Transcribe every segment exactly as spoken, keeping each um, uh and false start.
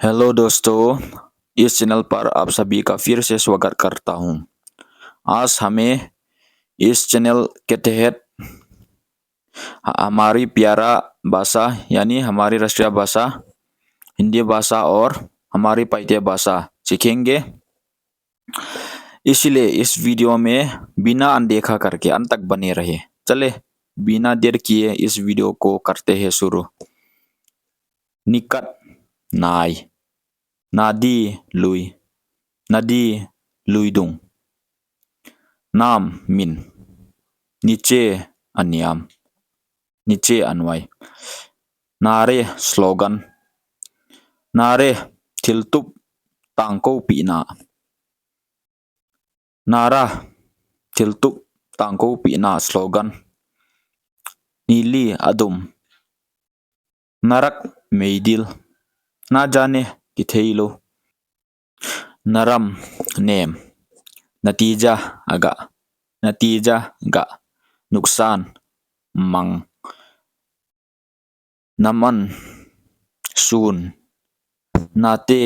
हेलो दोस्तों, इस चैनल पर आप सभी का फिर से स्वागत करता हूँ। आज हमें इस चैनल के तहत ह-, हमारी प्यारा भाषा यानी हमारी राष्ट्रीय भाषा हिंदी भाषा और हमारी पाइते भाषा सीखेंगे। इसलिए इस वीडियो में बिना अनदेखा करके अंत तक बने रहे। चले, बिना देर किए इस वीडियो को करते हैं शुरू। Nikat nai. Nadi lui. Nadi lui dung. Nam min. Niche aniam. Niche anuai. Nare slogan. Nare thiltup tangkoupihna. Nara thiltup tangkoupihna slogan. Nili adum. Narak meidil. Na jane kitheilou. Naram nem. Natija aga. Natija ga. Nuksan mang. Naman sun. Nate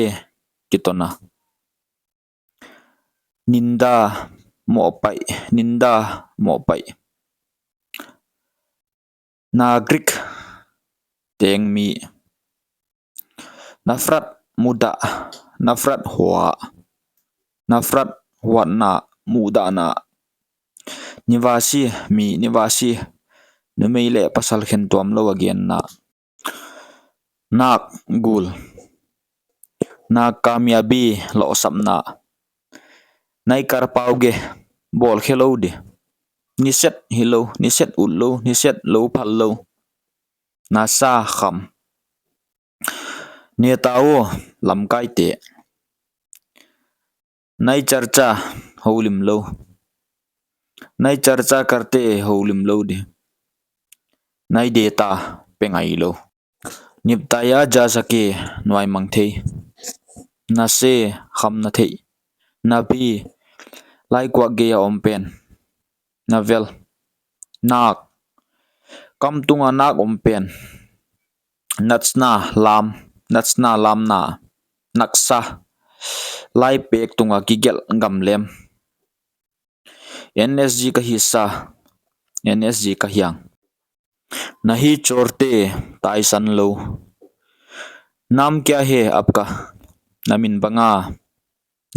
kitona. Ninda mohpai. Ninda mohpai. Nagrik tengmi. Nafrat muda. Nafrat hua. Nafrat huatna, mudana. Nivasi mi, nivasi numei leh pasal khentuam lou a genna. Nak gul. Nak kamiabi lohsapna. Nai karpau ge bol khelou di. Niset hilou, niset utlou, niset lou phallou. Nasa kham. Netao lamkaite. Nai charcha houlimlou. Nai charcha karte houlimlou di. Nai deta pengailou. Niptaya jasake nuaimang thei. Nase khamna thei. Napi laikuak geia ompen. Navel. Nak. Kamtunga nak ompen. Natsna lam. Natsna lamna. Naksa. Laipek tunga kigel gamlem. N S G ka hisa. N S G ka hiang. Nahi chorte taisan lou. Nam kya he apka? Namin banga?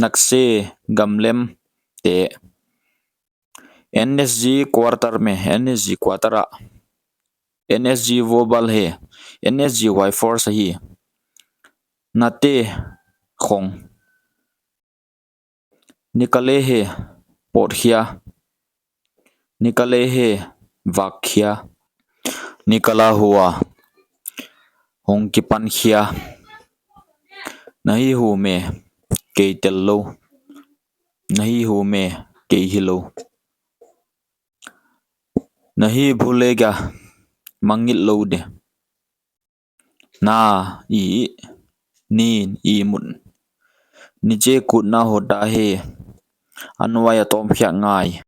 Nakse gamlem te. N S G quarter me, N S G quarter a. N S G vobal he, N S G Y force ahi. Nate khong. Nikale he potkhia. Nikale he vakkhia. Nikala hua hong kipankhia. Nahi hu me kei tel lou. Nahi hu me kei hilou. Nahi bhule kya mangngilh lou de. Na i nin i mun. Niche kutna hota he. Anuai a tom khiak ngai.